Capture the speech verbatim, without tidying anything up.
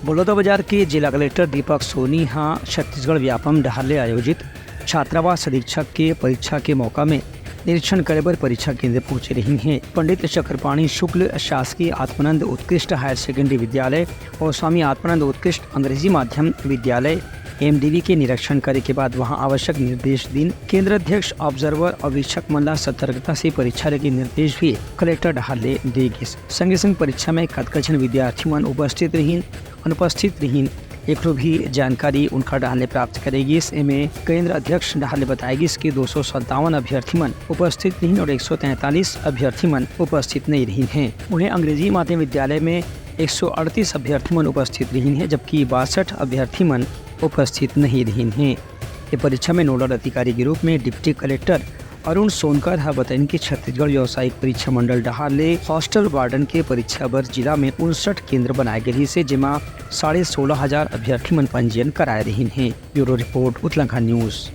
बलौदाबाजार के जिला कलेक्टर दीपक सोनी ह छत्तीसगढ़ व्यापम डहार ले आयोजित छात्रावास अधीक्षक के परीक्षा के मौका में निरीक्षण करे बर परीक्षा केंद्र पहुंचे रहिन हे। पंडित चक्रपाणी शुक्ल शासकीय आत्मानंद उत्कृष्ट हायर सेकेंडरी विद्यालय और स्वामी आत्मानंद उत्कृष्ट अंग्रेजी माध्यम विद्यालय, एमडीवी, के निरीक्षण करे के बाद वहां आवश्यक निर्देश दिन। केंद्र अध्यक्ष, ऑब्जर्वर और वीक्षक मन ला सतर्कता से परीक्षा लेके निर्देश भी कलेक्टर डहार ले दे गिस। संगे संग परीक्षा में कतका झन विद्यार्थी मन उपस्थित रहिन, अनुपस्थित रहिन, एकरो भी जानकारी उनका डहार ले प्राप्त करे गिस। एमे केंद्र अध्यक्ष डहार ले बताए गिस कि दो सौ सत्तावन अभ्यर्थी मन उपस्थित रहिन और एक सौ तैंतालीस अभ्यर्थी मन उपस्थित नहीं रहिन हे। उहें, अंग्रेजी माध्यम विद्यालय में एक सौ अड़तीस अभ्यर्थी मन उपस्थित रहिन हे, जबकि बासठ अभ्यर्थी मन उपस्थित नहीं रहिन हे। ये परीक्षा में नोडल अधिकारी के रूप में डिप्टी कलेक्टर अरुण सोनकर ह बताइन कि छत्तीसगढ़ व्यावसायिक परीक्षा मंडल डहार ले हॉस्टल वार्डन के परीक्षा बर जिला में उनसठ केंद्र बनाए गे रहिस हे, जेमा साढ़े सोलह हजार अभ्यर्थी मन पंजीयन कराए रहिन हे। Bureau report, Utlakhand news.